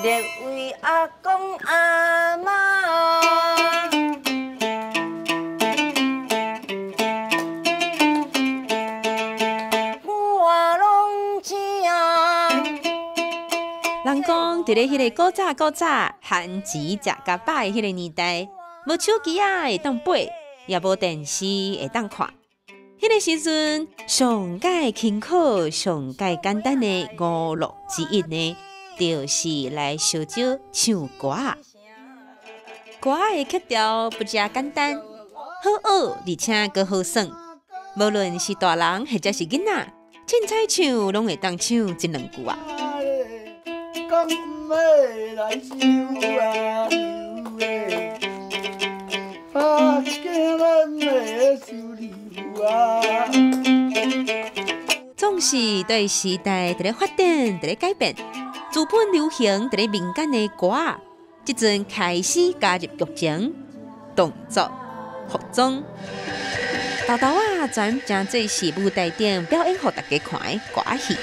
列位阿公阿嬤。我攏請。人講，佇咧彼个古早古早，番薯食較飽的彼个年代，無手機仔會當撥，也無電視會當看。彼个時陣，上蓋輕巧、上蓋簡單的娛樂之一呢，就是來相招唱歌。歌的曲調不只簡單，好學而且閣好耍。無論是大人或者是囡仔，凊彩唱攏會當唱一兩句啊。總是對時代佇咧發展，佇咧改變，資本流行佇咧民間的歌，這陣開始加入劇情、動作、服裝，沓沓仔轉成做是舞台頂表演予大家看的歌戲。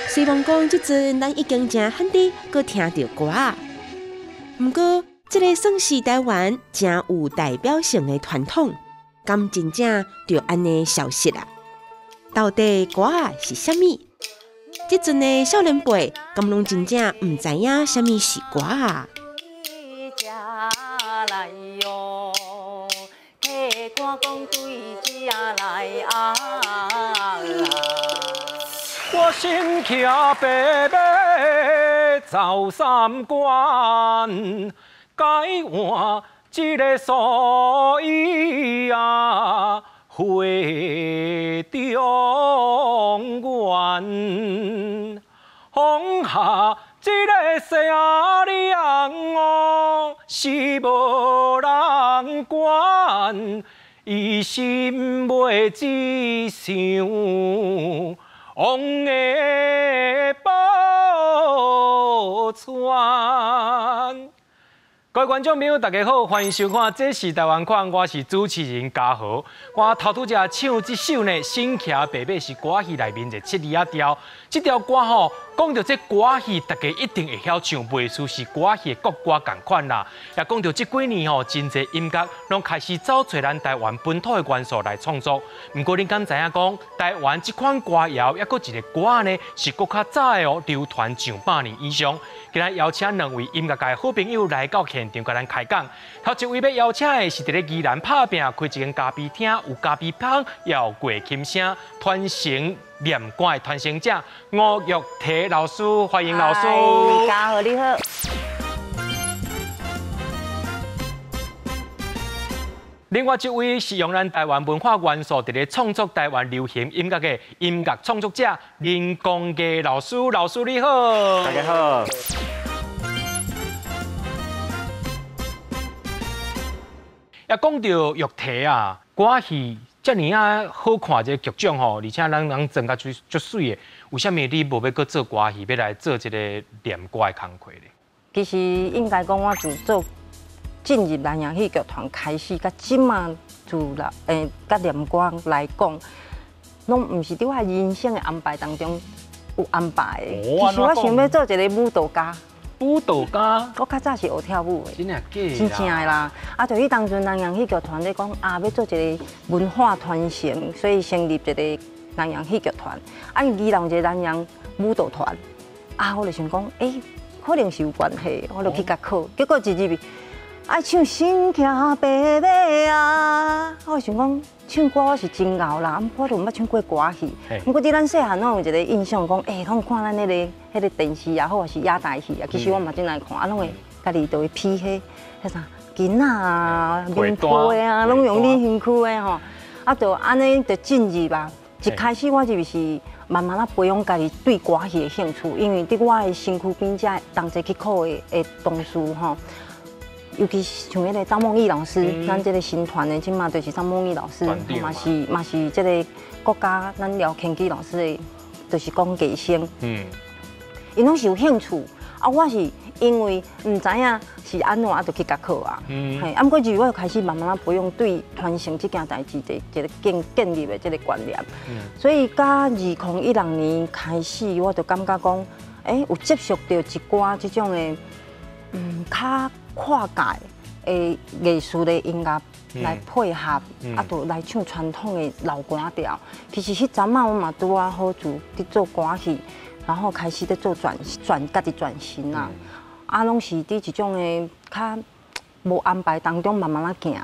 雖罔講這陣咱已經誠罕佇閣聽著歌仔，毋過這个算是台灣誠有代表性的傳統，敢真正就按呢消失啦？到底歌仔是啥物？這陣的少年輩敢攏真正毋知影啥物是歌仔？我身騎白馬走三關，改換一个素衣啊，回中原。放下這个细娘哦，是無人管，伊心袂只想王的宝船。各位觀眾朋友，大家好，歡迎收看《這是台灣看》，我是主持人嘉豪。我頭拄才唱這首呢，《身騎白馬》是歌戲內面一個七字仔調。這條歌吼，講到這歌戲，大家一定會曉唱，袂輸是歌戲的國歌仝款啦。也講到這幾年吼，真濟音樂攏開始走揣咱台灣本土的元素來創作。毋過，恁敢知影講，台灣這款歌謠，抑閣一个歌呢，是閣較早的哦，流傳上百年以上。今日邀請兩位音樂界好朋友來到現場，共咱開講。頭一位欲邀請的是佇咧宜蘭拍拚開一間咖啡廳，有咖啡香，也有過琴聲，傳承念歌的傳承者吳玉提老師，歡迎老師。家豪你好。另外一位是用咱台灣文化元素佇咧創作台灣流行音樂的音樂創作者林光義老師，老師你好。大家好。啊，講到玉提啊，歌戲遮爾仔好看，這个劇種吼，而且咱人裝甲足足媠的，為啥物你無欲閣做歌戲，欲來做這个念歌的工課咧？其實應該講，我自做進入南洋戲劇團開始，佮這馬自啦，佮念歌來講，攏毋是佇我人生的安排當中有安排的。其實我想欲做一个舞蹈家。舞蹈家，我較早是學跳舞的，真的假的？真正的啦！啊，就彼當陣南洋戲劇團咧講啊，欲做一个文化傳承，所以成立一个南洋戲劇團。啊，因宜蘭有一个南洋舞蹈團，啊，我就想講，欸，可能是有關係，我就去共考，結果一入去，愛唱身騎白馬啊！我想講唱歌我是真𠢕啦，我就毋捌唱過歌戲。毋過佇咱細漢攏有一個印象，講欸，攏看咱彼个電視也好，還是野台戲啊，其實我嘛真愛看，啊，攏會家己就會披彼彼啥巾仔啊、棉被啊，攏用你身軀的吼。啊，就按呢就進入啊。一開始我就是慢慢仔培養家己對歌戲的興趣，因為佇我的身軀邊遮同齊去考的同事吼。尤其是像彼个張夢怡老師，咱這个新團的這馬就是張夢怡老師，嘛是這个國家咱廖天基老師的，就是講藝生。𪜶攏是有興趣，啊，我是因為毋知影是按怎，啊，就去共考啊。嘿，啊，毋過就我就開始慢慢仔培養對傳承這件代誌的一個建立的這個觀念。所以，佮2016年開始，我就感覺講，有接觸著一寡這種的，較跨界的藝術的音樂來配合，啊，就來唱傳統的老歌調。其實彼陣仔我嘛拄仔好做佇做歌戲，然後開始咧做轉轉家己轉型啊，啊，攏是佇一種的較無安排當中慢慢仔行，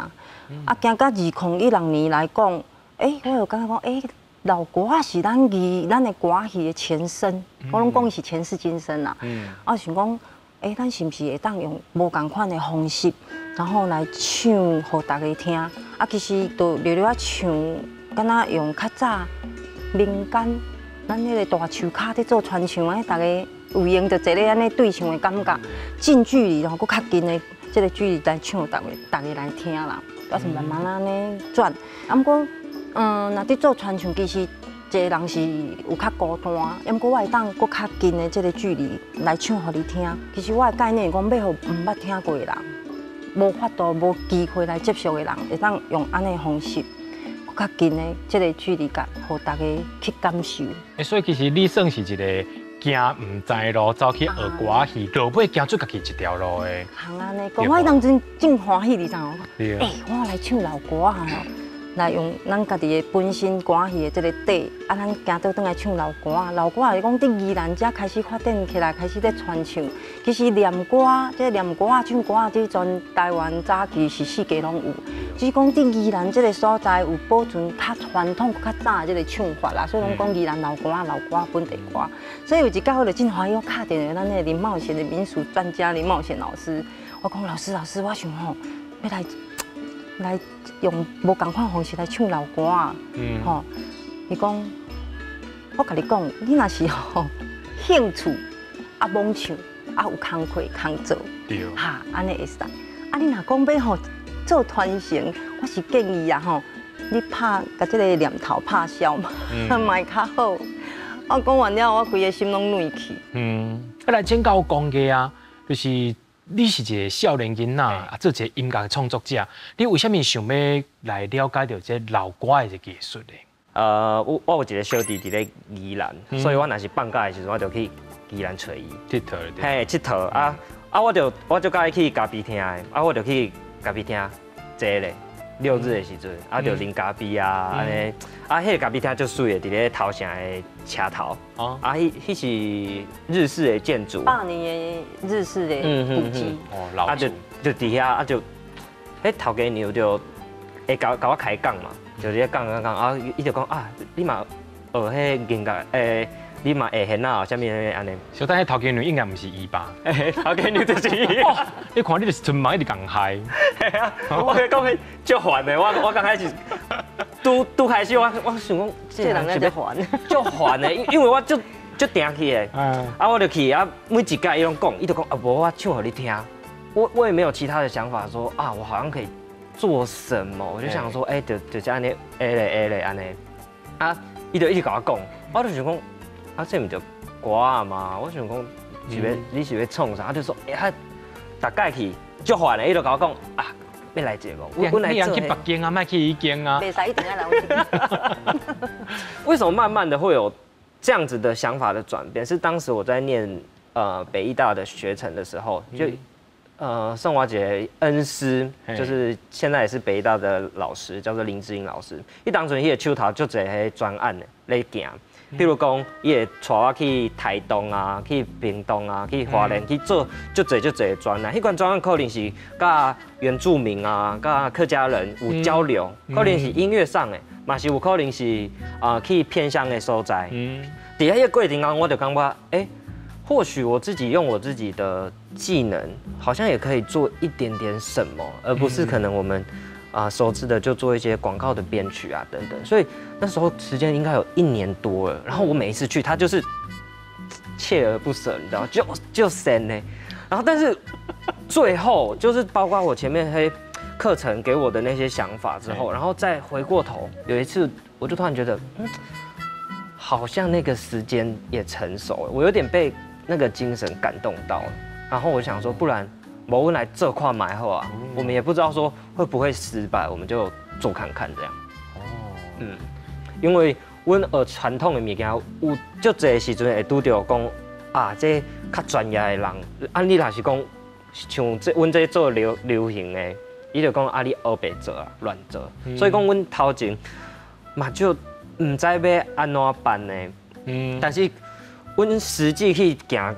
啊，行到2016年來講，我就感覺講，老歌是咱藝咱的歌戲的前身，我攏講伊是前世今生啦。啊，想講，咱是毋是會當用無仝款的方式，然後來唱予大家聽？啊，其實就略略仔唱，敢若用較早民間咱彼個大樹跤佇做傳唱，按呢，逐家有閒就坐咧按呢對唱的感覺，近距離吼，閣較近的這個距離來唱，逐家逐家來聽啦。啊，是慢慢按呢轉。啊，毋過，若佇做傳唱，其實一個人是有較孤單，毋過我會當閣較近的這個距離來唱予你聽。其實我的概念是講，欲予毋捌聽過的人，無法度、無機會來接觸的人，會當用按呢方式，閣較近的這個距離感，予逐家去感受。所以其實你算是一個行毋知路，走去學歌戲，落尾行出家己一條路的。通按呢講，我當陣真歡喜，你知無？我來唱老歌啊！來用咱家己的本身歌戲的這個底，啊，咱行倒轉來唱老歌啊。老歌是講佇宜蘭遮開始發展起來，開始咧傳唱。其實念歌，這個念歌仔、唱歌仔，佇全台灣早期是四界攏有。只是講佇宜蘭這個所在有保存較傳統、較早的這個唱法啦，所以攏講宜蘭老歌仔、老歌本地歌。所以有一擺我就真歡喜，我敲電話咱那個林茂賢的民俗專家林茂賢老師，我講老師老師，我想吼欲來來用無仝款方式來唱老歌仔，吼，伊講，我共你講，你若是吼興趣啊，罔唱啊，有工課通做，哈，按呢會使。啊，你若講欲吼做傳承，我是建議啊吼，你拍共這個念頭拍消嘛，嘛會較好。我講完了，我規个心攏軟去。啊，來請教江哥啊，就是你是一個少年囡仔，啊，做一個音樂創作者，你為啥物想欲來了解著這老歌的這個藝術呢？我有一個小弟佇咧宜蘭，所以我若是放假的時陣，我就去宜蘭揣伊。𨑨迌。嘿，𨑨迌啊啊！我就佮意去咖啡廳的，啊，我就去咖啡廳坐咧。六日的時陣，啊，就啉咖啡啊，按呢，啊，彼個咖啡廳足媠的，佇咧頭城的車頭。啊，彼是日式的建築。百年的日式的古蹟。哦，老啊，就佇遐，啊，就，彼頭家娘就會共我開講嘛，就佇咧講講講，啊，伊就講啊，你嘛學彼音樂，你嘛會弦仔，啥物按呢？小等彼頭家娘應該毋是伊吧？頭家娘就是伊。你看你就是春夢一直共害。嘿啊，我共你講彼足煩的，我剛開始，拄拄開始我想講，這個人咧足煩，足煩的，因為我足足定去的，啊，我就去啊，每一擺伊攏講，伊就講啊，無我唱予你聽，我也沒有其他的想法說啊，我好像可以做什麼，我就想說，就按呢，會咧會咧按呢，啊，伊就一直共我講，我就想講，啊，這毋就歌仔嘛，我想講是欲你是欲創啥？啊，就說，逐擺去足煩的，伊就共我講啊，欲來一個無？阮來去別間啊，莫去彼間啊。袂使一定愛來阮這為什麼慢慢的會有這樣子的想法的轉變？是當時我在念北藝大的學程的時候，就宋華姐恩師，就是現在也是北藝大的老師，叫做林志英老師。伊當陣彼个手頭足濟彼專案的咧行，比如講，伊會帶我去台東啊，去屏東啊，去花蓮去做足濟足濟的專案。彼款專案可能是佮原住民啊，佮客家人有交流，可能是音樂上的，嘛是有可能是啊去偏鄉的所在。佇彼个過程中，我就感覺，或許我自己用我自己的技能，好像也可以做一點點什麼，而不是可能我們啊熟知的就做一些廣告的編曲啊等等。所以那時候時間應該有一年多了。然後我每一次去，他就是鍥而不捨，你知道，就神呢。然後但是最後就是包括我前面彼課程給我的那些想法之後，然後再回過頭，有一次我就突然覺得，好像那個時間也成熟了，我有點被那个精神感动到了。然后我想说，不然无阮来做看覓好啊，我們也不知道說會不會失敗，我們就做看看這樣。哦，嗯，因為阮學傳統的物件，有足濟時陣會拄著講啊，這較專業的人，啊，你若是講像這阮這做流行的，伊就講啊，你烏白做啊，亂做。所以講阮頭前嘛就毋知欲按怎辦呢。嗯，但是阮實際去行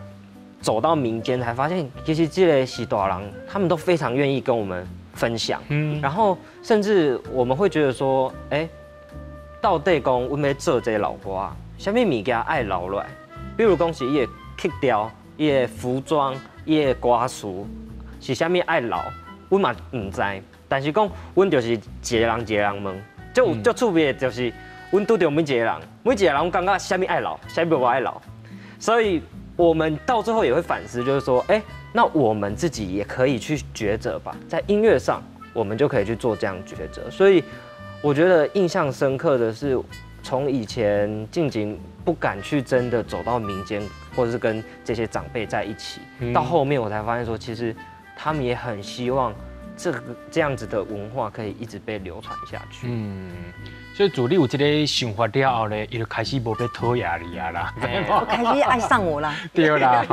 走到民間，才發現其實這个序大人，他們都非常願意跟我們分享。嗯，然後甚至我們會覺得說，欸，到底講阮欲做這个老歌，啥物物件愛留落來？比如講是伊的曲調、伊的服裝、伊的歌詞是啥物愛留，阮嘛毋知。但是講阮就是一个人一个人問，就足趣味的就是，阮拄著每一个人，每一个人攏感覺啥物愛留，啥物無愛留，所以我們到最後也會反思，就是說，欸，那我們自己也可以去抉擇吧，在音樂上，我們就可以去做這樣抉擇。所以我覺得印象深刻的是，從以前靜靜不敢去真的走到民間，或者是跟這些長輩在一起，到後面我才發現說，其實他們也很希望這個這樣子的文化可以一直被流傳下去。嗯，所以自你有這个想法了後呢，伊就開始無欲討厭你啊啦，我開始愛上我啦。對啦，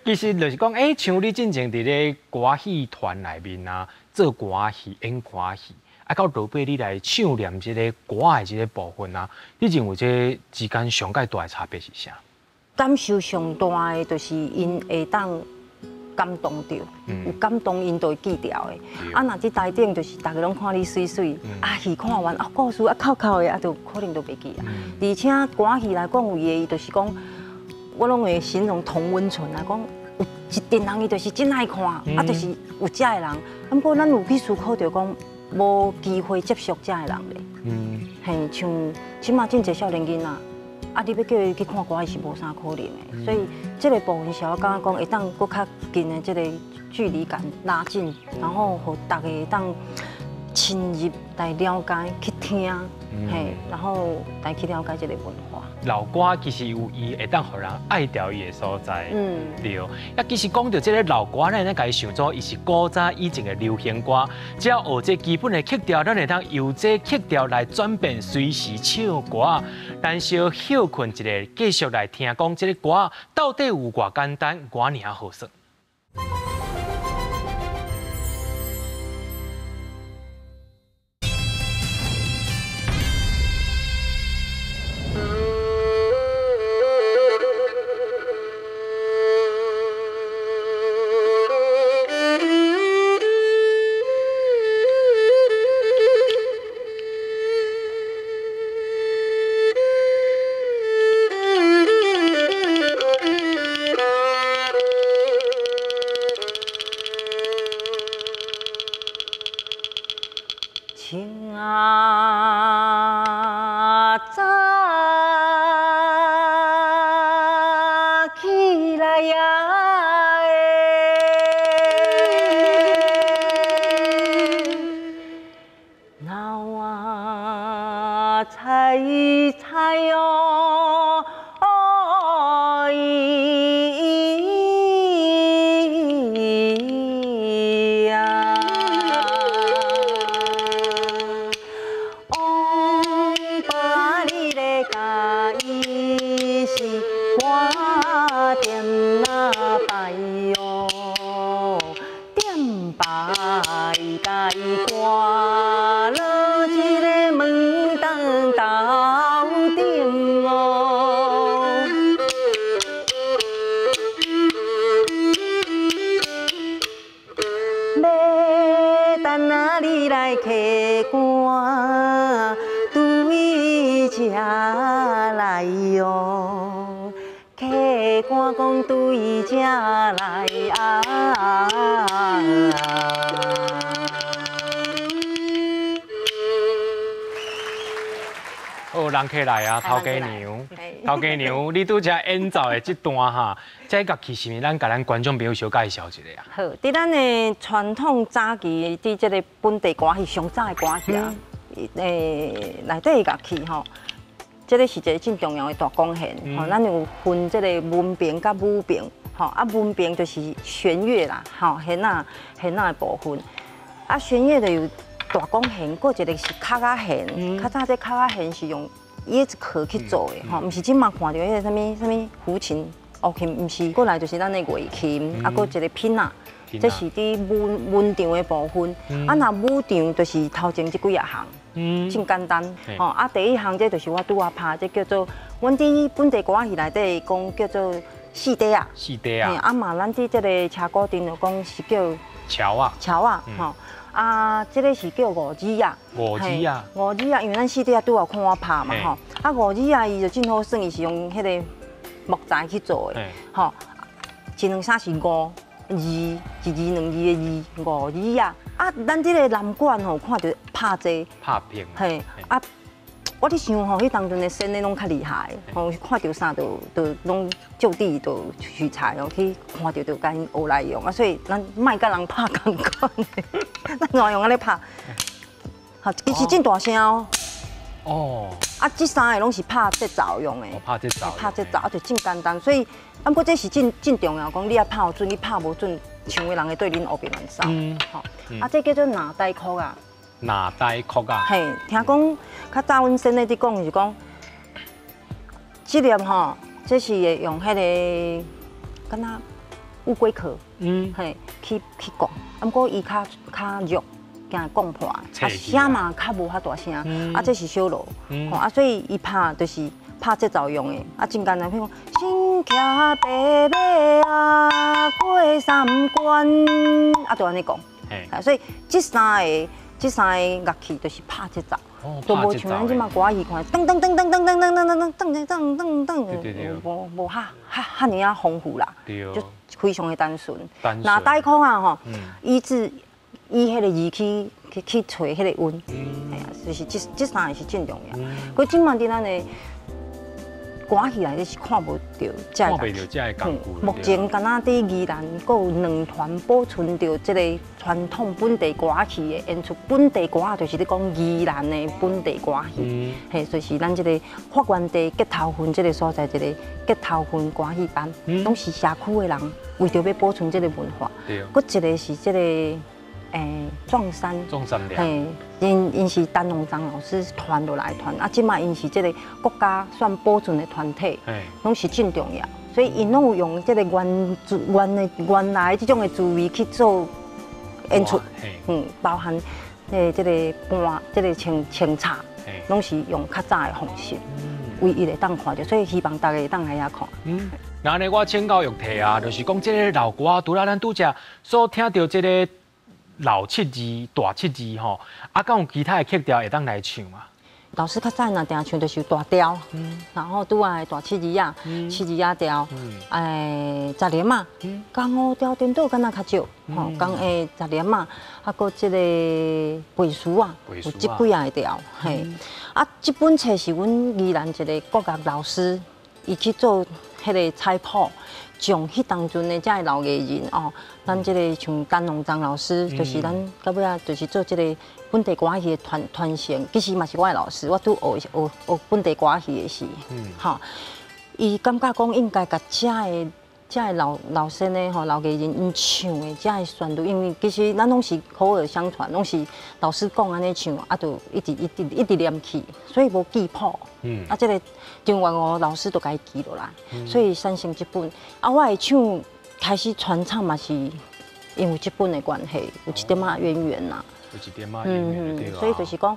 其實就是講，欸，像你進前佇咧歌戲團內面啊，做歌戲、演歌戲，啊，到落尾你來唱念這个歌的這个部分啊，你認為這之間上蓋大的差別是啥？感受上大的就是𪜶會當感動著，有感動𪜶就會記牢的。啊，若佇台頂就是逐家攏看你媠媠，啊戲看完啊故事啊扣扣的啊，就可能就袂記啊。而且歌戲來講，有的伊就是講，我攏會形容同溫層來講，有一陣人伊就是真愛看，啊就是有遮的人。啊，毋過咱有去思考著講，無機會接觸遮的人咧。嗯，嘿，像這馬真濟少年囡仔。啊！你欲叫伊去看歌戲是無啥可能的，所以這个部分是我感覺講會當閣較近的這个距離感拉近，然後予大家會當深入來了解去聽，嘿，然後來去了解這个文化。老歌其實有伊會當予人愛著伊的所在，嗯，對。啊，其實講著這个老歌，咱會共伊想做，伊是古早以前的流行歌，只要學這基本的曲調，咱會當由這曲調來轉變，隨時唱歌。咱小歇睏一下，繼續來聽講這个歌到底有偌簡單，偌爾好耍。好，人客來啊，頭家娘，頭家娘，你拄才演奏的這段哈，這樂器是毋是咱共咱觀眾朋友小介紹一下啊？好，佇咱的傳統早期，佇這个本地歌戲上早的歌戲啊，內底樂器吼，這个是一个真重要的大弓弦，吼，咱有分這个文平佮武平，吼，啊文平就是弦樂啦，吼，弦仔弦仔的部分，啊弦樂就有大弓弦，閣一个是敲仔弦，較早這敲仔弦是用椰子殼去做的，吼，毋是這馬看著彼个啥物啥物胡琴、胡琴，毋是，過來就是咱的月琴，啊，閣一个品仔，這是佇文文場的部分，啊，若武場就是頭前這幾仔項。真簡單，吼啊！第一項這就是我拄仔拍，這叫做阮佇本地歌仔戲內底講叫做四塊仔。四塊仔。啊嘛，咱佇這个車鼓陣就講是叫橋仔。橋仔，吼啊，這个是叫五指仔。五指仔。五指仔，因為咱四塊仔拄仔看我拍嘛，吼啊五指仔伊就真好耍，伊是用彼个木材去做的，吼一兩三四五二，一二兩二的二，五指仔。啊，咱這个南管吼，看著拍這，拍平，嘿，啊，我咧想吼，彼當陣的先的攏較厲害，吼，看著啥就就攏就地就取材哦，去看著就共𪜶學來用啊，所以咱莫佮人拍仝款的，咱怎用按呢拍？好，其實真大聲哦。哦。啊，這三个攏是拍節奏用的。拍節奏。拍節奏啊，就真簡單，所以，啊，毋過這是真真重要，講你愛拍予準，你拍無準，唱的人會對恁烏白亂走。吼，啊，這叫做腦袋殼啊。腦袋殼啊。嘿，聽講較早阮先生佇講是講，這粒吼，這是會用彼个敢若烏龜殼，嘿，去去摃，啊，毋過伊較較弱，驚會摃破，啊聲嘛較無遐大聲，啊這是小鑼，吼啊，所以伊拍就是拍節奏用的，啊真簡單，譬如講，身騎白馬啊過三關，啊就按呢講，啊所以這三个樂器就是拍節奏，都無像咱這馬歌仔戲看，噔噔噔噔噔噔噔噔噔噔噔噔噔，無無遐遐遐爾仔豐富啦，就非常的單純。腦袋殼啊吼，伊是以彼个字去去去揣彼个音，嘿啊，就是這這三个是真重要。閣這馬佇咱的歌仔戲內底是看無著這个，看袂著這个工具。目前敢若佇宜蘭，閣有兩團保存著這个傳統本地歌仔戲的演出。本地歌仔就是咧講宜蘭的本地歌仔戲，嘿，就是咱這个發源地結頭份這个所在，一个結頭份歌戲班，攏是社區的人為著欲保存這个文化。閣一个是這个。壯山，嘿，𪜶𪜶是陳龍章老師傳落來的團，啊，這馬𪜶是這个國家算保存的團體，攏是真重要，所以𪜶攏有用這个原原的原來這種的滋味去做演出，包含這个伴，這个清清茶，攏是用較早的方式，唯一會當看著，所以希望大家會當來遐看。那呢，我請教玉提啊，就是講這个老歌，除了咱拄才所聽著這个老七字、大七字吼，啊，敢有其他的曲調會當來唱啊？老師較早若定唱就是大調，然後拄仔大七字仔、七字仔調，十連仔，江湖調顛倒敢若較少，吼，江十連仔，啊，閣這个背書仔，有這幾仔个調，嘿，啊，這本冊是阮宜蘭一个國樂老師，伊去做彼个採譜。將彼當陣的這个老藝人哦，咱這个像陳龍章老師，就是咱到尾仔就是做這个本地歌仔戲的傳傳承，其實嘛是我的老師，我拄學學學本地歌仔戲的時，吼，伊感覺講應該共這个這个老老先的吼老藝人𪜶唱的這个旋律，因為其實咱攏是口耳相傳，攏是老師講按呢唱，啊，就一直一直一直念去，所以無記譜。啊，這个張元吾老師都共伊記落來，所以產生這本。啊，我會唱開始傳唱嘛，是因為這本的關係，有一點仔淵源啦。有一點仔淵源對。所以就是講，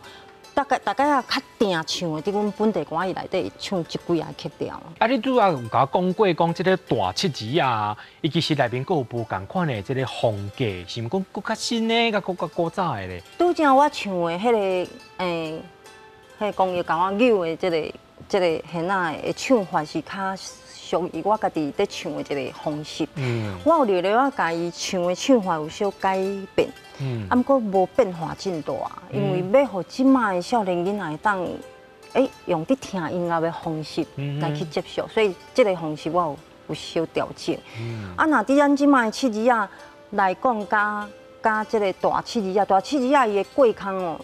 大概大概啊，較定唱的，佇阮本地歌仔戲內底唱這幾仔曲調。啊，你拄仔有共我講過，講這個大七字仔，伊其實內面閣有無仝款的這個風格，是毋講閣較新的，佮閣較古早的咧？拄才我唱的彼个，彼个公益共我扭的這个這个弦仔的唱法是較屬於我家己咧唱的這个方式。我有略略仔共伊唱的唱法有小改變。啊，毋過無變化真大，因為欲予這馬的少年囡仔會當，用佇聽音樂的方式來去接受，所以這个方式我有有小調整。啊，若佇咱這馬的七字仔來講，佮佮這个大七字仔，大七字仔伊的過腔哦，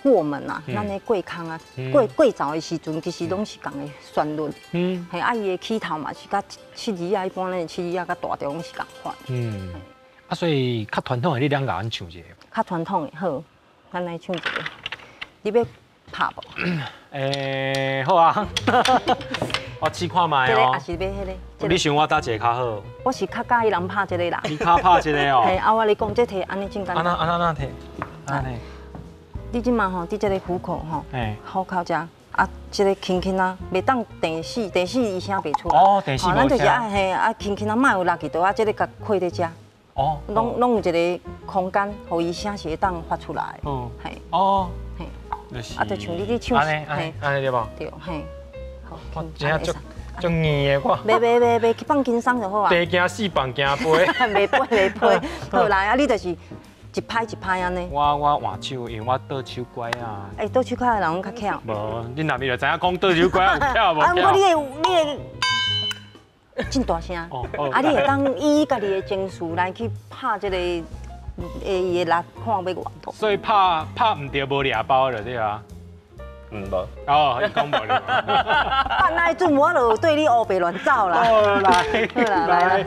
過門啊，咱咧過空啊，過過灶的時陣，其實攏是仝个旋律。嘿，啊，伊的起頭嘛是佮七字仔，一般咱的七字仔佮大調攏是仝款。啊，所以較傳統的你兩共阮唱一下。較傳統的好，咱來唱一個。你欲拍無？好啊，我試看覓哦。這個也是欲彼个。你想我佗一个較好？我是較佮意人拍這個啦。你較拍這個哦。嘿，啊，我咧講，這提按呢真簡單。按怎按怎按怎提？按呢。你這馬吼，佇這個虎口吼，虎口遮啊，這個輕輕啊，袂當電死，電死伊聲袂出來。哦，電死無聲。咱就是愛嘿，啊輕輕啊，莫有力氣，就啊這個共開佇遮。哦。攏有一個空間，予伊聲是會當發出來。哦。嘿。哦。嘿。啊，就像你咧唱，按呢，按呢對無？對，嘿。好。我真正足足硬的我。袂袂袂袂，去放輕鬆就好啊。地驚四放驚飛。袂飛袂飛，好來啊，你就是。一拍一拍按呢。我換手，因為我倒手拐啊。欸，倒手拐的人攏較巧。無，你若面就知影講倒手拐有巧無巧。啊，毋過你會真大聲。啊，你會當以家己的情緒來去拍這個，伊的力看欲偌大。所以拍毋著無掠包就對啊。無。哦，伊講無掠。拍那陣我就對你烏白亂走啦。好來，好啦，來來。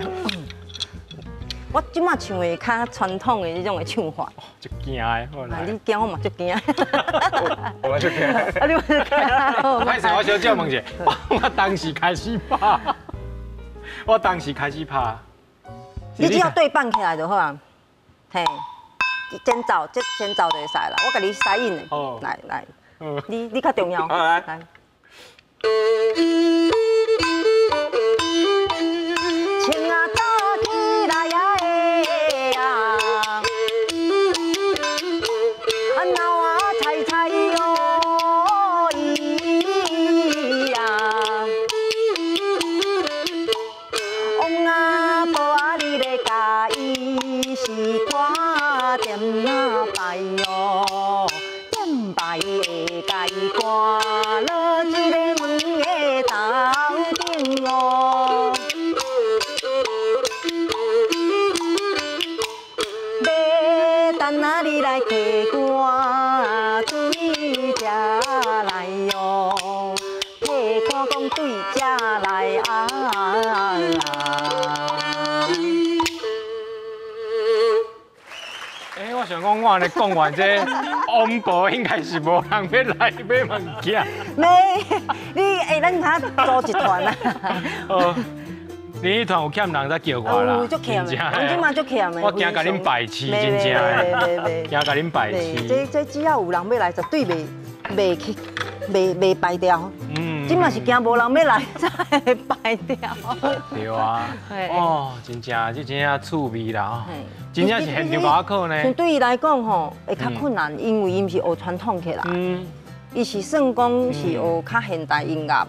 我這馬唱的較傳統的這種的唱法，足驚的，你驚我嘛足驚，我嘛足驚，啊你嘛足驚。歹勢，我小借問一下，我當時開始拍，我當時開始拍，你只要對半起來就好啊，嘿，前奏這前奏就會使啦，我共你塞印的，來來，你較重要，來。我按呢講完這王婆應該是無人欲來買物件。沒，你欸，咱較組一團啊。哦，你彼團有欠人才叫我啦。有足欠的，人這馬足欠的。我驚共恁排斥，真正的。驚共恁排斥。這只要有人欲來，絕對袂去，袂敗掉。嗯。這馬是驚無人欲來，才會敗掉。對啊。哦，真正，這真正趣味啦。真正是現場共我考呢。像對伊來講吼，會較困難，因為伊毋是學傳統起來，伊是算講是學較現代音樂，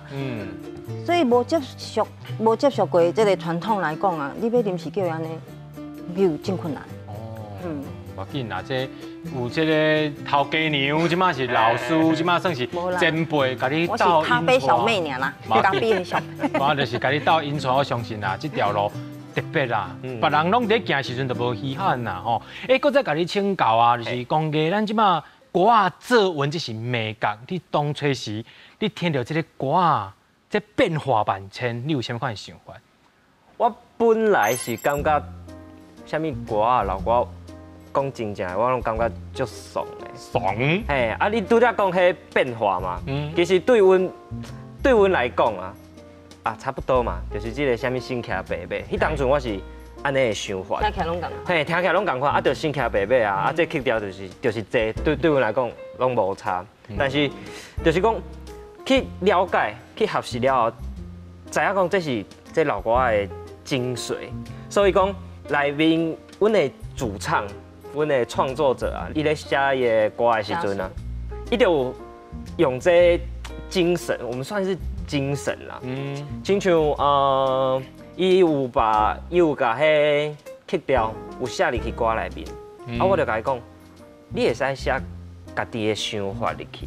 所以無接觸過這個傳統來講啊，你欲臨時叫伊按呢，有真困難。哦，無要緊啦，這有這個頭家娘，這馬是老師，這馬算是前輩，共你鬥。我是咖啡小妹爾啦，咖啡小妹。我就是共你鬥音傳，我相信啦，這條路。特別啦，別人攏佇行時陣就無稀罕啦吼。欸，閣再共你請教啊，就是講嘅咱這馬歌仔做勻這是美感。你當初時，你聽著這个歌仔，這變化萬千，你有啥物款的想法？我本來是感覺，啥物歌仔老歌，講真正的，我攏感覺足爽的。爽？嘿，啊，你拄才講彼變化嘛，其實對阮來講啊。啊，差不多嘛，就是這個啥物新騎白馬，彼當陣我是按呢的想法。聽起來攏仝。嘿，聽起來攏仝款，啊，就新騎白馬啊，啊，這曲調就是這，對阮來講攏無差。但是就是講去了解、去學習了後，知影講這是這老歌的精髓。所以講內面阮的主唱、阮的創作者啊，伊咧寫伊的歌的時陣啊，伊就有用這精神，我們算是。精神啦，親像伊有共彼曲調有寫入去歌內面，啊，我就共伊講，你會使寫家己的想法入去，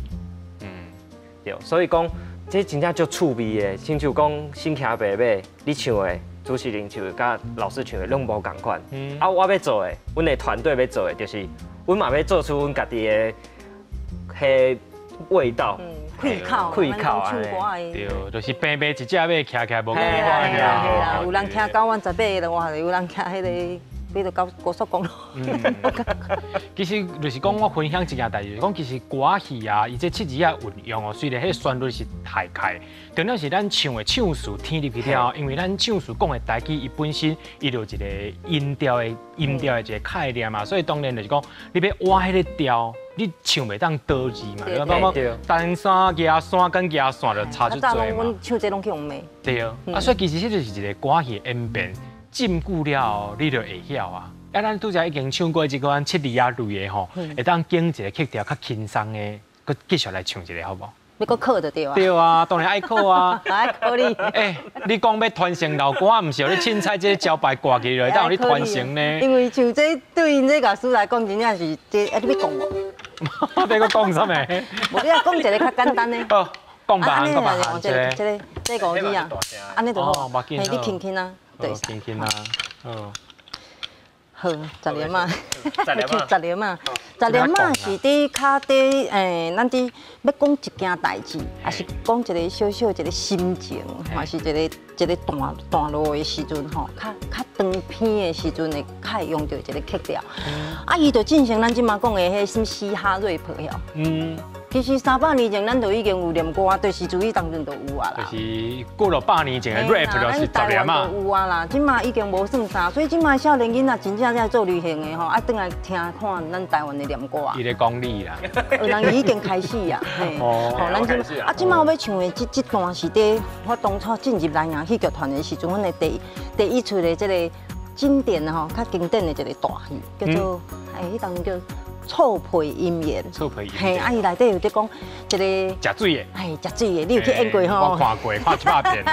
對，所以講這真正足趣味的，親像講新騎白馬，你唱的，主持人唱的，佮老師唱的攏無仝款，啊，我欲做的，阮的團隊欲做的，就是阮嘛欲做出阮家己的彼彼味道。气口，气口唱歌的。对，就是平平一只马徛起来无仝嘿款啦嘿啦，有人徛9弯18的，哇，有人徛彼个，爬到高高速公路。其实就是讲，我分享一件代志，就是讲其实歌戏啊，伊这七字仔运用哦，虽然彼个旋律是大概，重点是咱唱的唱词听入去了后，因为咱唱词讲的台语，伊本身伊就有一个音调的一个概念嘛，所以当然就是讲，你欲倚彼个调，你唱袂当倒字嘛，你讲讲单线、夹线跟夹线就差足济嘛。阮唱这拢去用骂。对啊，所以其实这就是一个歌戏演变，进久了后，你就会晓啊。啊，咱拄才已经唱过这款七字仔类的吼，会当拣一个曲调较轻松的，阁继续来唱一个好无？欲阁考就对啊。对啊，当然爱考啊。爱考你。欸，你讲欲传承老歌，毋是予你凊彩这个招牌挂起来，当予你传承呢？因为像这对𪜶这老师来讲，真正是这啊，你欲讲无？你阁讲啥物？无，你啊讲一个较简单的。好，讲别项，讲别项，这个这个这五字啊，按呢就好。嘿，你轻轻啊，对。轻轻啊，好。好，十点仔，十点仔，十点仔是伫较伫诶，咱伫欲讲一件代志，抑是讲一个小小一个心情，嘛是一个一个段段落的时阵吼，较较长篇的时阵会较会用著一个曲调。啊，伊就进行咱这马讲的彼啥物嘻哈 rap 晓。其实300年前，咱就已经有念歌，就是自彼当阵就有啊啦。就是过了100年前的 rap 就是十年啊。有啊啦，这马已经无算啥，所以这马少年囡仔真正在做流行的吼，爱转来听看咱台湾的念歌。伊咧讲你啦。人已经开始啊，嘿。哦。咱这啊，这马我欲唱的这这段是伫我当初进入南洋戏剧团的时阵，阮的第第一出的这个经典吼，较经典的一个大戏，叫做欸，彼当阵叫。臭皮姻缘，臭皮姻缘，嘿，啊，伊内底有伫讲一个食水的，嘿，食水的，你有去演过吼？我看过，看100遍。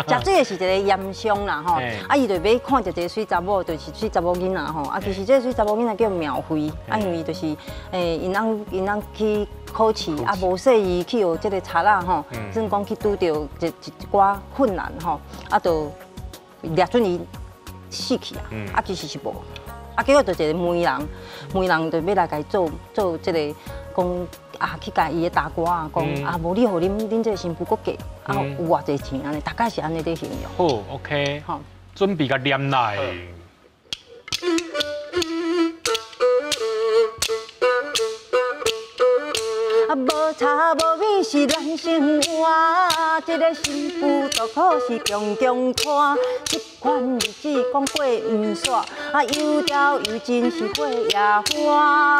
食水的是一个盐商啦，吼，啊，伊就欲看著一个媠查某，就是媠查某囡仔吼，啊，其实这个媠查某囡仔叫苗慧，啊，因为就是，𪜶翁𪜶翁去考试，啊，无细意去学这个贼仔吼，算讲去拄著一一寡困难吼，啊，就掠准伊死去啊，啊，其实是无。啊，结果就一个媒人，媒人就欲来共伊做做这个，讲啊，去共伊的大哥啊讲啊，无你予恁恁这个新妇阁嫁，啊有偌济钱按呢，大概是按呢咧形容。好，OK，好，准备共念来。啊，无柴无米是咱生活，这个新妇大苦是强强拖，这款日子讲过毋煞，啊，油条油真是火也花。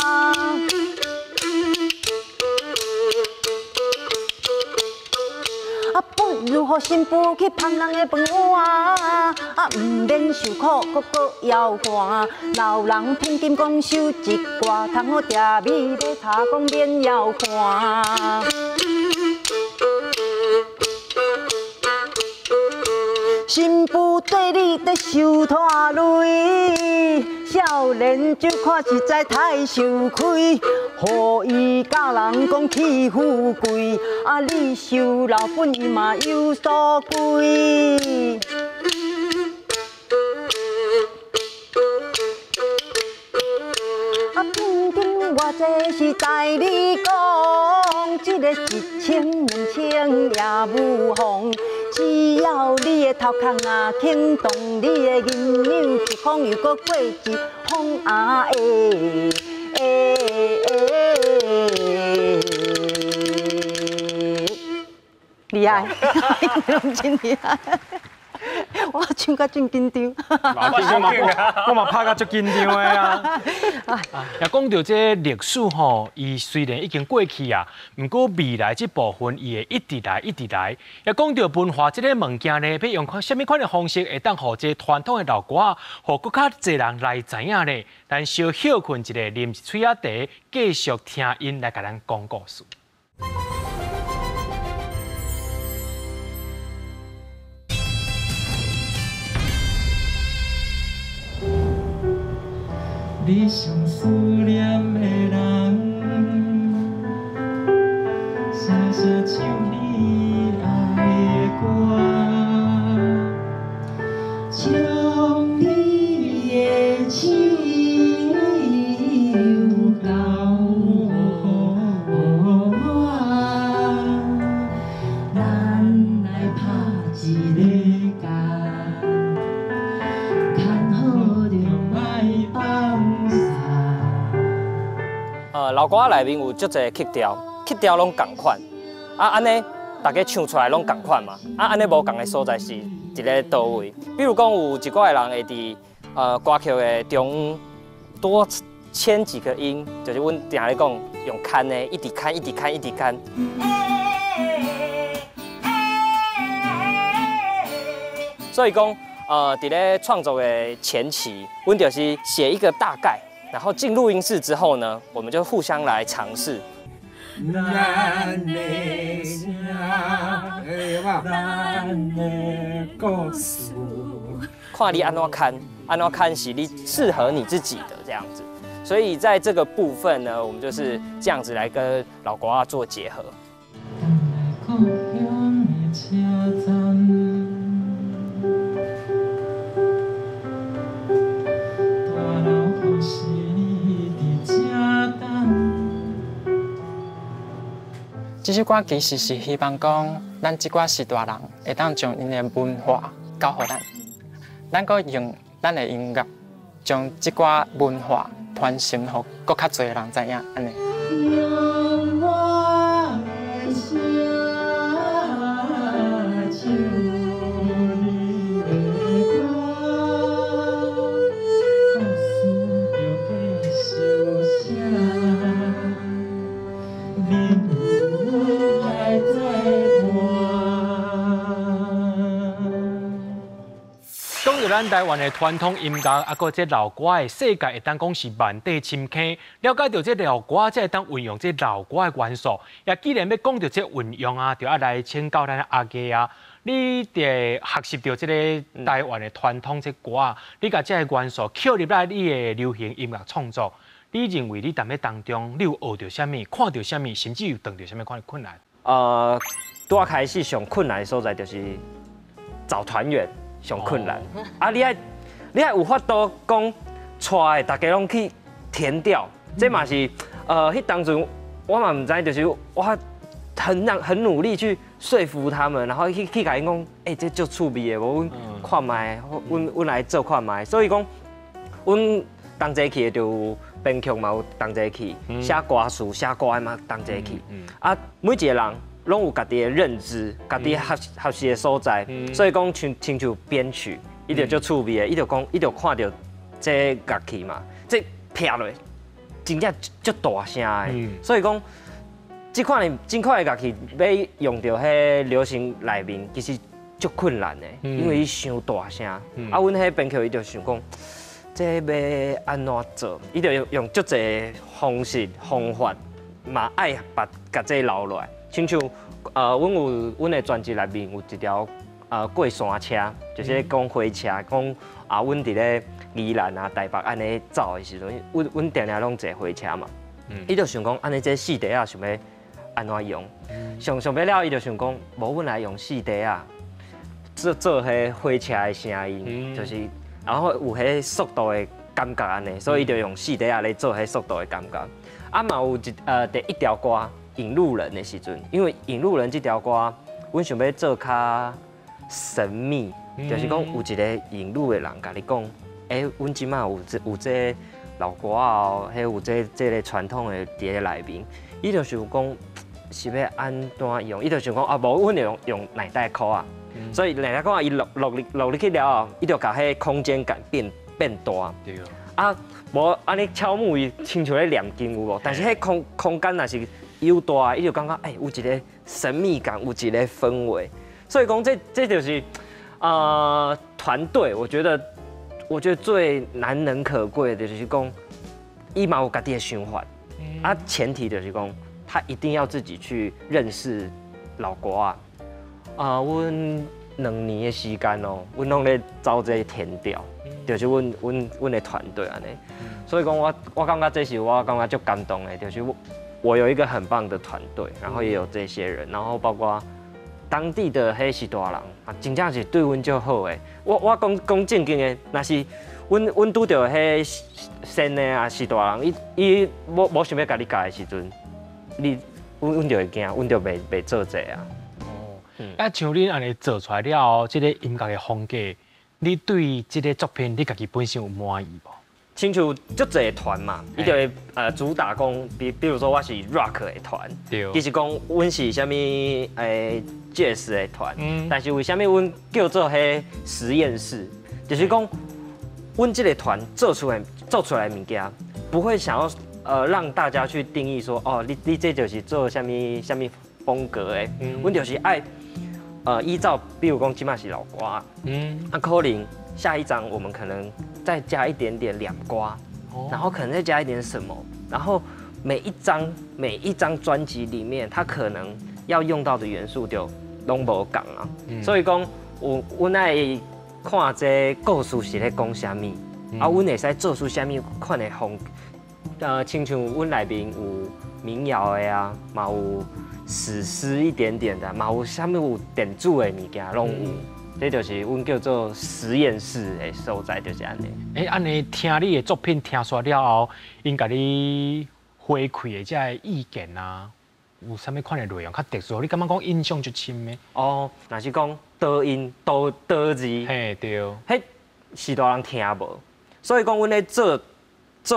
啊，不如予新妇去捧人的饭碗，啊，毋免受苦，阁阁枵寒。老人聘金讲收一寡，通好食米买茶讲免枵寒。新妇对你伫受拖累，少年酒看实在太受亏，予伊教人讲去富贵，啊你收老本伊嘛有所归。啊，聘金偌济是在你讲，这个1000 2000也无妨。只要你的头壳若肯动，你的银两一风又阁过一风啊！欸欸欸！厉害，拢真厉害。我唱甲真紧张，我嘛拍甲足紧张的啊！也讲到这历史吼，伊虽然已经过去啊，毋过未来这部分伊会一直来，一直来。也讲到文化这个物件呢，欲用啥物款的方式，会当予这传统的老歌，予阁较济人来知影呢？咱小歇睏一下，啉一喙仔茶，继续听𪜶来共咱讲故事。你上思念的人，声声唱你爱的歌，将你的手交予我。一个工，牵好就莫放捒。老歌内面有足济曲调，曲调拢仝款，啊，按呢大家唱出来拢仝款嘛，啊，按呢无仝的所在是伫咧佗位？比如讲有一寡的人会伫歌曲的中多牵几个音，就是阮定咧讲用牵的，一直牵，一直牵，一直牵。所以讲，伫咧创作的前期，阮就是写一个大概，然后进录音室之后呢，我们就互相来尝试。咱的声，咱的故事。看你按怎牵，按怎牵是你适合你自己的这样子。所以在这个部分呢，我们就是这样子来跟老歌仔做结合。这首歌其实是希望讲，咱这寡序大人会当将𪜶的文化交予咱，咱阁用咱的音乐将这寡文化传承予阁较济人知影，按呢。用我的声唱你的歌，故事就继续写，恁来做伴。讲到咱台湾的传统音乐，啊，阁这老歌的世界，会当讲是万底深坑。了解到这老歌，才会当运用这老歌的元素。也既然欲讲到这运用啊，就爱来请教咱阿家啊。你伫学习到这个台湾的传统这歌，你共这个元素扣入来你的流行音乐创作，你认为你踮咧当中，你有学到啥物，看到啥物，甚至有遇到啥物款的困难？拄仔开始上困难的所在就是找团员。上困难，啊！你爱有法度讲，带的大家拢去填调，这嘛是，彼当阵我嘛毋知，就是我很努力去说服他们，然后去共𪜶讲，欸，这足趣味的，无阮看觅，阮来做看觅。所以讲，阮同齐去的就有编曲嘛有同齐去，写歌词写歌的嘛同齐去，啊，每一个人拢有家己的认知，家己学习的所在，所以讲亲像编曲，伊就足趣味的，伊就讲，伊就看著这乐器嘛，这劈落，真正足大声的，所以讲，这款的乐器欲用著彼流行内面，其实足困难的，因为伊伤大声。啊，阮彼编曲伊就想讲，这欲按怎做？伊就用足济方式方法，嘛爱把共这留落来。亲像，阮有阮的专辑内面有一条过山车，就是讲火车，讲啊，阮伫咧宜兰啊、台北按呢走的时阵，阮定定拢坐火车嘛。伊就想讲，按呢这四蹄仔想欲按怎用？想想欲了，伊就想讲，无阮来用四蹄仔做做彼火车的声音，就是然后有彼速度的感觉按呢，所以伊就用四蹄仔咧做彼速度的感觉。啊，嘛有第一条歌。引路人的时阵，因为引路人这条歌，阮想欲做较神秘，就是讲有一个引路的人共你讲，欸，阮这摆有这老歌哦，彼有这个传统的伫咧内面，伊就想讲是欲按怎用，伊就想讲啊，无阮就用奶袋箍啊，所以奶袋箍啊，伊落入去了后，伊就共彼空间感变大。对。啊，无按呢敲木鱼，亲像咧念经有无？但是彼空间若是有大，伊就感觉欸，有一个神秘感，有一个氛围。所以讲这就是团队，我觉得最难能可贵的就是讲，伊嘛有家己的想法，啊，前提就是讲他一定要自己去认识老歌仔。啊，阮2年的时间哦，阮拢咧走这个田调，就是阮的团队按呢。所以讲我感觉这是我感觉足感动的，就是我有一个很棒的团队，然后也有这些人，然后包括当地的彼序大人啊，真正是对阮足好的。我讲讲正经的，若是阮拄著彼新的啊序大人，伊无想欲共你教的时阵，阮就会惊，阮就袂做这啊。哦，啊，像恁按呢做出來了後，這个音樂的風格，你對這个作品，你家己本身有滿意無？親像足濟團嘛，伊就會主打講，比如說我是 rock 的團，其實講阮是啥物jazz 的團，但是為啥物阮叫做彼實驗室？就是講，阮這个團做出來的物件，不會想要讓大家去定義說，哦，你這就是做啥物啥物風格的，阮就是愛依照，比如講這馬是老歌，啊可能下一張我們可能再加一點點兩歌，然後可能再加一點什麼，然後每一張專輯裡面，它可能要用到的元素就攏無仝啊。所以講，阮愛看這故事是咧講啥物，啊，阮會使做出啥物款的風，親像阮內面有民謠的啊，嘛有史詩一點點的，嘛有啥物有電子的物件攏有。這就是阮叫做實驗室的所在，就是按呢。欸，按呢聽你的作品聽煞了後，𪜶共你回饋的這个意見啊，有啥物款的內容較特殊？你感覺講印象足深的？哦，若是講抖音、抖抖字，嘿對，彼序大人聽無，所以講阮咧做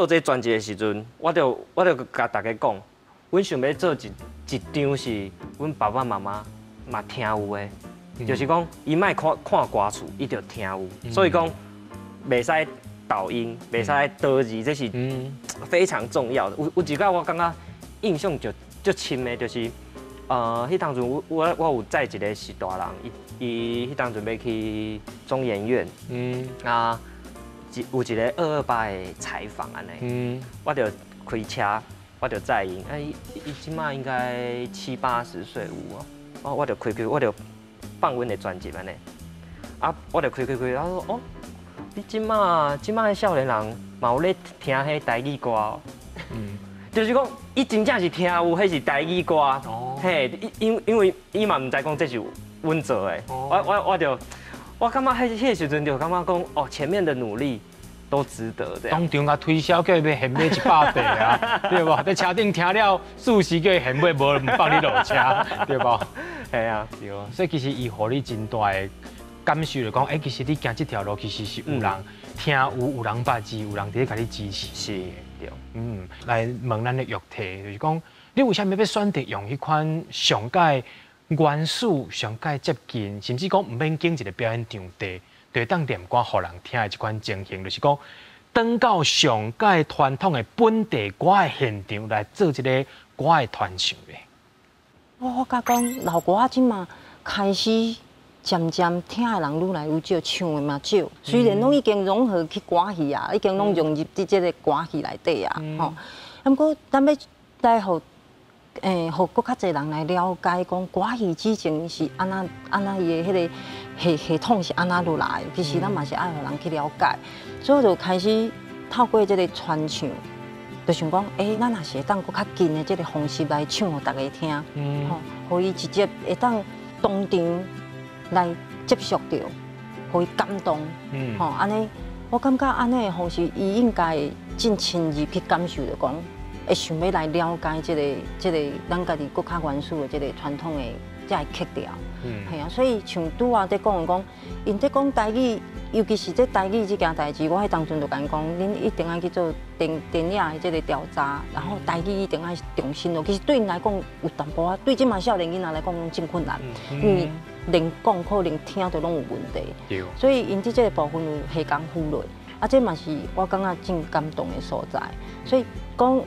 這專輯的時陣，我就共大家講，阮想欲做一張是阮爸爸媽媽嘛聽有的。就是講，伊莫看看歌詞，伊就聽有，所以講袂使抖音，袂使多字，這是非常重要的。有一個我感覺印象就足深的，就是彼當陣我有載一個序大人，伊彼當陣欲去中研院，啊，有一個228的採訪按呢，我就開車，我就載𪜶，啊，伊這馬應該七八十歲有哦，我就開開，我就放阮的專輯按呢，啊，我就開開開，他說哦，你這馬的少年人嘛有咧聽彼台語歌哦，就是講伊真正是聽有，彼是台語歌，嘿，因為伊嘛毋知講這是阮做的，我感覺彼個時陣就感覺講哦，前面的努力都值得這樣。當場共推銷叫伊欲現買100塊啊，對無？佇車頂聽了，事實叫伊現買，無毋放你落車，對無？係啊，對。所以其實伊予你真大的感受就講，欸，其實你行這條路其實是有人聽有，有人捌字，有人佇咧共你支持。是，對。來問咱的玉提，就是講，你為啥物欲選擇用彼款上蓋元素、上蓋接近，甚至講毋免經一个表演場地，就會當念歌予人聽的這款情形，就是講，轉到上蓋傳統的本地歌的現場來做這个歌的傳唱的。我發覺講老歌仔這馬開始漸漸聽的人愈來愈少，唱的嘛少。雖然攏已經融合去歌戲啊，已經攏融入佇這个歌戲內底啊，吼。毋過咱欲來予予閣較濟人來了解，講歌戲之前是按怎按怎伊的彼个系統是按怎落來，其實咱嘛是愛予人去了解，所以我就開始透過這个傳唱，就想講，欸，咱若是會當閣較近的這个方式來唱予大家聽，吼，予伊直接會當當場來接觸著，予伊感動，吼，按呢，我感覺按呢的方式，伊應該會真深入去感受著講，會想欲來了解這个咱家己閣較原始的這个傳統的這个曲調，係啊，所以像拄仔佇講講，𪜶佇講台語，尤其是這台語這件代誌，我彼當陣就共𪜶講，恁一定愛去做電影的這个調查，然後台語一定愛重新囉。其實對𪜶來講有淡薄仔，對這馬少年囡仔來講攏真困難，因為連講可能聽都攏有問題。所以𪜶佇這个部分有下功夫落，啊，這嘛是我感覺真感動的所在。所以講，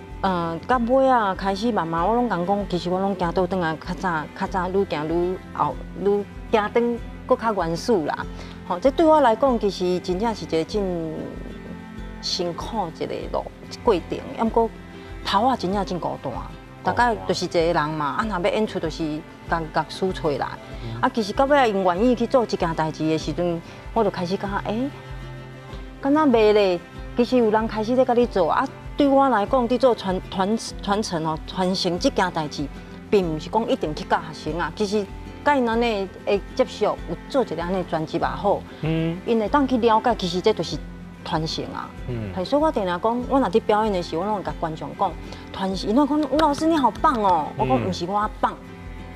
到尾仔開始慢慢，我攏共講，其實我攏行倒轉來，較早較早愈行愈後，愈行轉閣較原始啦。吼，這對我來講，其實真正是一个真辛苦一个路過程。毋過頭仔真正真孤單，大概就是一个人嘛。啊，若欲演出，就是共樂師揣來。啊，其實到尾仔𪜶願意去做這件代誌的時陣，我就開始感覺，欸，敢若袂咧。其實有人開始咧共你做啊。對我來講，佇做傳承哦，傳承這件代誌，並毋是講一定去教學生啊。其實，佮𪜶按呢的接觸，有做一个按呢專輯也好，𪜶會當去了解，其實這就是傳承啊。係，所以我定定講，我若佇表演的時候，我攏會共觀眾講傳承。𪜶攏講吳老師你好棒哦，我講毋是我棒，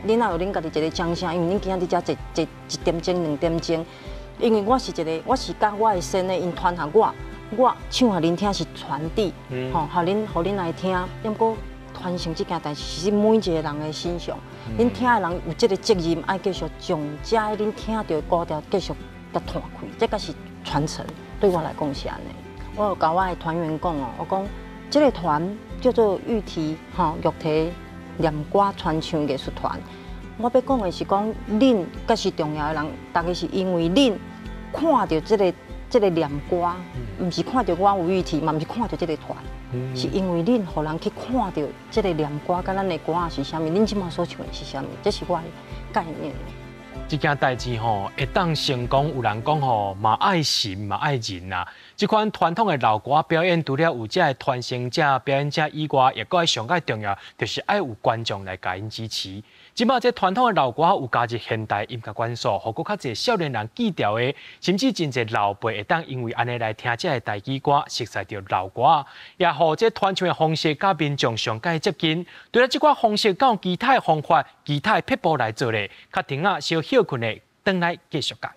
恁若有恁家己一个掌聲，因為恁今仔佇遮坐坐一點鐘、兩點鐘，因為我是一個，我是佮我的先生𪜶傳予我，我唱予恁聽是傳遞，吼，予恁來聽。毋過傳承這件代誌是每一個人的身上，恁聽的人有這個責任，愛繼續將這恁聽著的歌調繼續共傳開，這個是傳承。對我來講是按呢。我有共我的團員講哦，我講這個團叫做玉提吼玉提念歌傳唱藝術團。我欲講的是講，恁才是重要的人，逐家是因為恁看著這個念歌，毋是看著我吳玉提，嘛毋是看著這個團，是因為恁予人去看著這個念歌，佮咱的歌是啥物，恁這馬所唱的是啥物，這是我的概念。這件代誌吼，會當成功，有人講吼，嘛愛神嘛愛人啊。這款傳統的老歌表演，除了有這个傳承者、表演者以外，也閣愛上蓋重要，就是愛有觀眾來共𪜶支持。這擺這傳統的老歌有加入現代音樂元素，予閣較濟少年人記牢的，甚至真濟老輩會當因為按呢來聽這个台語歌，熟悉著老歌，也予這傳唱的方式佮民眾上蓋接近。除了這款方式，閣有其他的方法、其他的撇步來做咧，較停仔小歇睏的，轉來繼續講。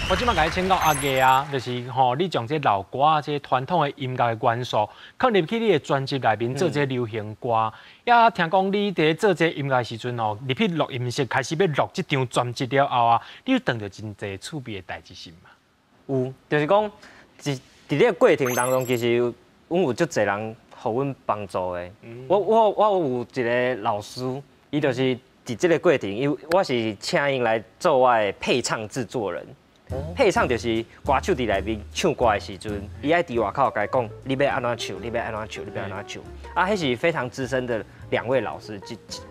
我這擺共你請教阿月啊，就是吼，你將這老歌、這傳統的音樂的元素，放入去你的專輯內面做這流行歌。也聽講你佇做這音樂的時陣吼，入去錄音室開始欲錄這張專輯了後啊，你有碰著真濟趣味的代誌是毋嘛？有，就是講，佇這個過程當中，其實阮有足濟人予阮幫助的。我有一個老師，伊就是佇這個過程，伊我是請𪜶來做我的配唱製作人。配唱就是歌手佇內面唱歌的時陣，伊愛佇外口共伊講，你欲按怎唱，你欲按怎唱，你欲按怎唱。啊，彼是非常資深的兩位老師，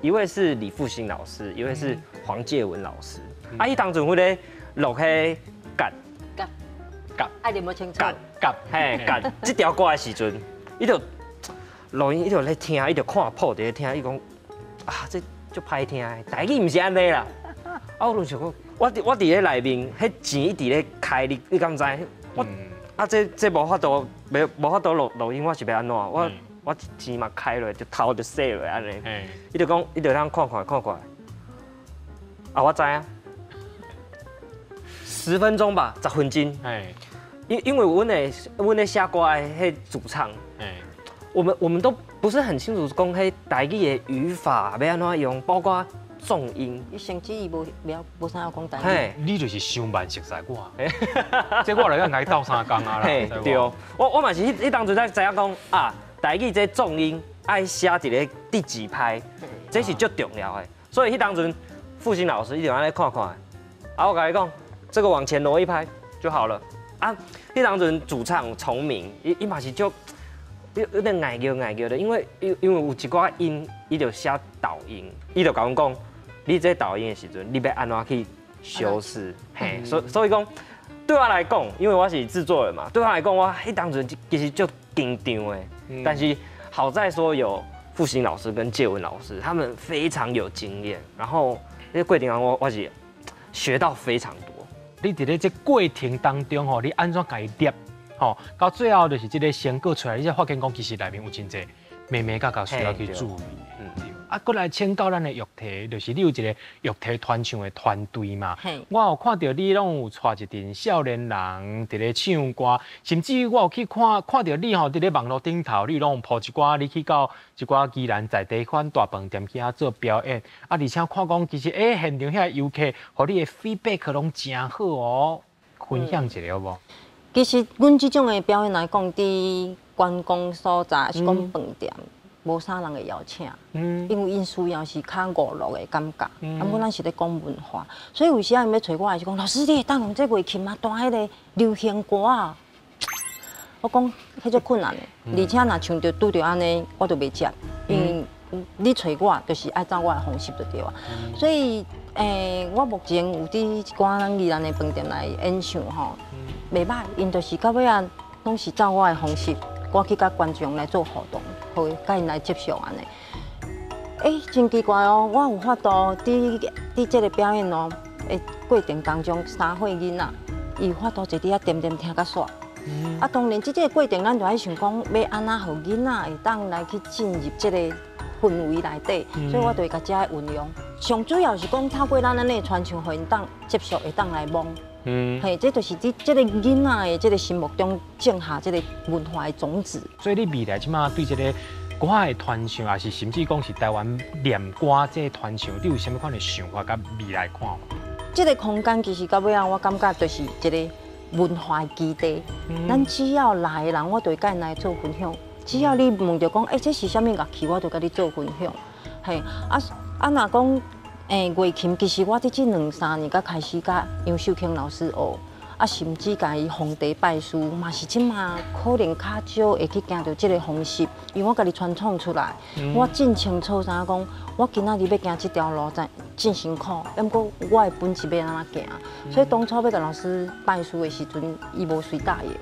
一位是李復興老師，一位是黃介文老師。啊，彼當陣彼个錄彼甲甲甲，愛念無清楚。甲甲嘿甲，這條歌的時陣，伊就錄音，伊就咧聽，伊就看譜佇咧聽，伊講啊，這足歹聽的，台語毋是按呢啦。啊，我就想講。我佇咧內面，彼錢一直咧開，你敢知？我啊，這無法度，無法度錄音，我是欲按怎？我錢嘛開落，就頭就洗落按呢。伊就講，伊就通看看看看。啊，我知影。10分鐘吧，10分鐘。因為阮咧寫歌的彼主唱，我們都不是很清楚講彼台語的語法欲按怎用，包括重音，伊甚至伊無了無啥曉講台語。你就是傷慢熟悉我，這我來講共伊鬥相共啊啦。對，我嘛是彼當陣才知影講啊，台語這重音愛寫一个佇幾拍，這是足重要的。所以彼當陣復興老師伊就按呢看看，啊，我共伊講，這個往前挪一拍就好了。啊，彼當陣主唱聰明，伊嘛是足有點礙叫礙叫的，因為有一寡音，伊就寫抖音，伊就共阮講。你這抖音的時陣，你欲按怎去修飾？嘿，所以講，對我來講，因為我是製作人嘛，對我來講，我彼當陣其實足緊張的。但是好在說有復興老師跟介文老師，他們非常有經驗。然後這個過程我是學到非常多。你佇咧這過程當中吼，你按怎共伊捏？吼，到最後就是這個成果出來，你才發現講其實內面有真濟眉眉角角需要去注意。啊，閣來請教咱的玉提，就是你有一個玉提傳唱的團隊嘛？我有看著你攏有帶一陣少年人佇咧唱歌，甚至我有去看看著你吼佇咧網路頂頭，你攏有 po 一寡你去到一寡宜蘭在地款大飯店去遐做表演，啊，而且看講其實現場遐遊客，予你的 feedback 攏誠好哦，分享一下好無？其實阮這種的表演來講，佇觀光所在，是講飯店。無啥人會邀請，因為𪜶需要是較娛樂的感覺，啊，毋過咱是咧講文化，所以有時仔𪜶欲揣我，是講老師，你會當用這樂琴啊，彈彼个流行歌啊？我講彼足困難的，而且若像著拄著按呢，我就袂接，因為你揣我就是愛照我的方式就對啊。所以，我目前有佇一寡咱宜蘭的飯店來演唱吼，袂歹，𪜶就是到尾仔攏是照我的方式。我去佮觀眾來做互動，予佮𪜶來接觸按呢。真奇怪哦，我有法度佇這個表演哦，的過程當中，三歲囡仔伊有法度坐佇遐恬恬聽甲煞。啊，當然，這個過程，咱就愛想講，欲按怎予囡仔會當來去進入這個氛圍內底，所以我就會共遮運用。上主要是講透過咱按呢傳唱，予𪜶當接受，會當來摸。嘿，這就是佇這個囡仔的這個心目中種下這個文化的種子。所以你未來這馬對這個歌的傳唱，抑是甚至講是台灣念歌這個傳唱，你有啥物款的想法佮未來看法？這個空間其實到尾仔，我感覺就是一個文化的基地。咱只要來的人，我就會佮𪜶來做分享。只要你問著講，欸，這是啥物樂器，我就共你做分享。嘿，啊啊，若講樂琴，其實我佇這兩三年才開始佮楊秀卿老師學，啊，甚至共伊奉茶拜師，嘛是這馬可能較少會去行著這個方式，因為我家己傳創出來，我真清楚知影講，我今仔日欲行這條路，真真辛苦，毋過我的本質欲按怎行，所以當初欲共老師拜師的時陣，伊無隨答應。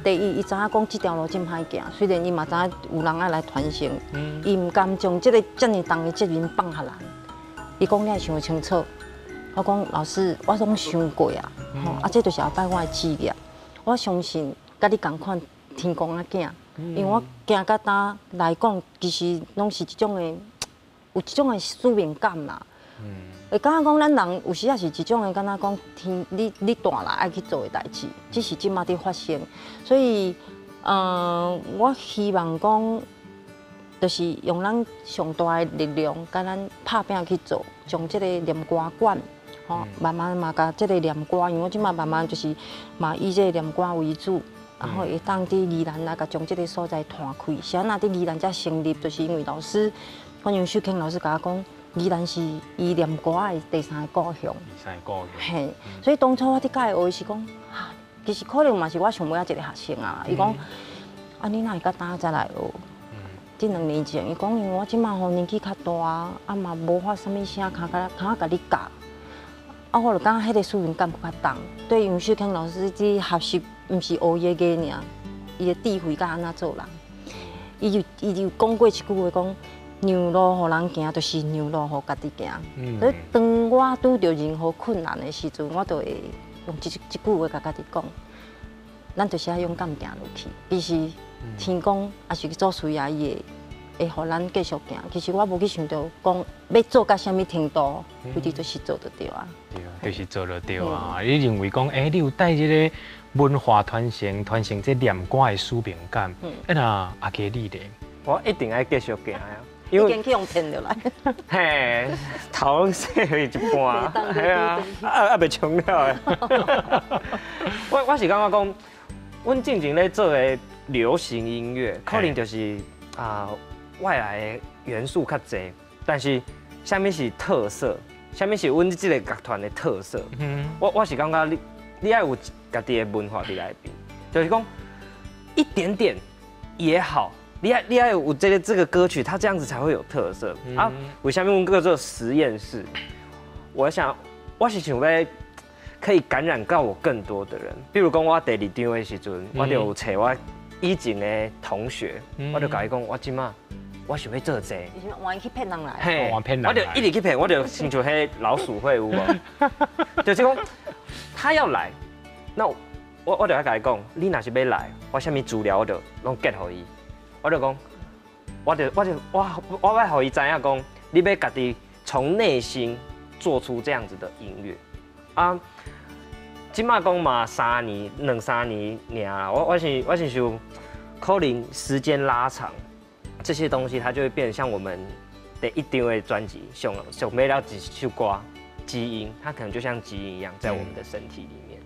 第一，伊知影講這條路真歹行，雖然伊嘛知影有人愛來傳承，伊毋甘將這個遮爾重的責任放予人。伊講你愛想清楚，我講老師，我攏想過啊，吼啊，這就是後擺我的志業。我相信佮你仝款天公仔囝，因為我行到今來講，其實攏是這種的，有這種的使命感啦。會感覺講咱人有時也是這種的，敢若講天你你大啦愛去做的代誌，只是這馬佇發生。所以，我希望講，就是用咱上大的力量，共咱拍拚去做，將這個念歌館，吼，慢慢嘛共這個念歌，因為我這馬慢慢就是嘛以這個念歌為主，然後會當佇宜蘭來共將這個所在攤開。是按怎佇宜蘭才成立，就是因為老師，阮楊秀卿老師共我講，宜蘭是伊念歌的第三个故鄉。第三个故鄉。嘿，所以當初我佇共伊學的是講，哈，其實可能嘛是我上尾仔一個學生啊。伊講，啊，你哪會到今才來學？這兩年前，伊講因為我這馬吼年紀較大，啊嘛無法啥物聲，較較較共你教。啊，我就感覺彼個使命感閣較重。對楊秀卿老師這學習，毋是學伊的藝爾，伊的智慧佮按怎做人。伊就講過一句話講，讓路予人行，就是讓路予家己行。所以當我拄著任何困難的時陣，我就會用這這句話共家己講，咱就是愛勇敢行落去。其實天公抑是祖師爺，伊會予咱繼續行。其實我無去想著講欲做到啥物程度，反正就是做就對啊。對，就是做就對啊。你認為講，欸，你有帶這個文化傳承、傳承這念歌的使命感。那阿基你咧？我一定愛繼續行啊。已經去予騙著來。嘿，頭攏洗去一半，係啊，啊未沖了的。我是感覺講，阮進前咧做的流行音樂，可能就是啊外來的元素較濟，但是啥物是特色？啥物是阮這個樂團的特色？我是感覺你愛有家己的文化佇內面，就是講一點點也好。你愛有這個歌曲，它這樣子才會有特色啊！為啥物阮叫做實驗室？我想我是想欲可以感染到我更多的人。比如講，我第二張的時陣，我就有揣我以前的同學，我就共伊講，我這馬我想欲做這個。你是換去騙人來？嘿，換騙人。我就一直去騙，我就親像彼老鼠會有無？就是講他要來，那我就愛共伊講，你若是欲來，我啥物資料我就攏給予伊。我就講，我愛予伊知影講，你欲家己從內心做出這樣子的音樂啊。這馬講嘛三年、兩三年爾，我是想，可能時間拉長，這些東西它就會變成像我們第一張的專輯，上上尾了一首歌，基因，它可能就像基因一樣，在我們的身體裡面。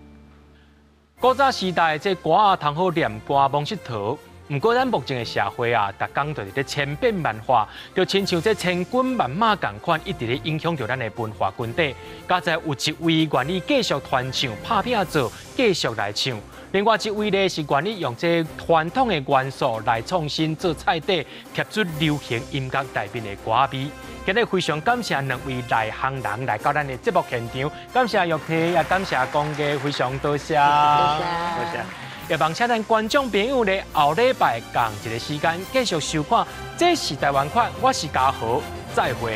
古早時代這歌仔通好念歌罔𨑨迌。毋過，咱目前的社會啊，逐工就是咧千變萬化，就親像這千軍萬馬仝款，一直咧影響著咱的文化根底。佳哉有一位願意繼續傳唱、拍拚做、繼續來唱；另外一位咧是願意用這傳統的元素來創新做菜底，貼出流行音樂內面的歌味。今日非常感謝兩位內行人來到咱的節目現場，感謝玉提，也感謝江家，非常多謝。多謝。也望請咱觀眾朋友咧，後禮拜仝一个時間繼續收看《這是台灣款》，我是嘉豪，再會。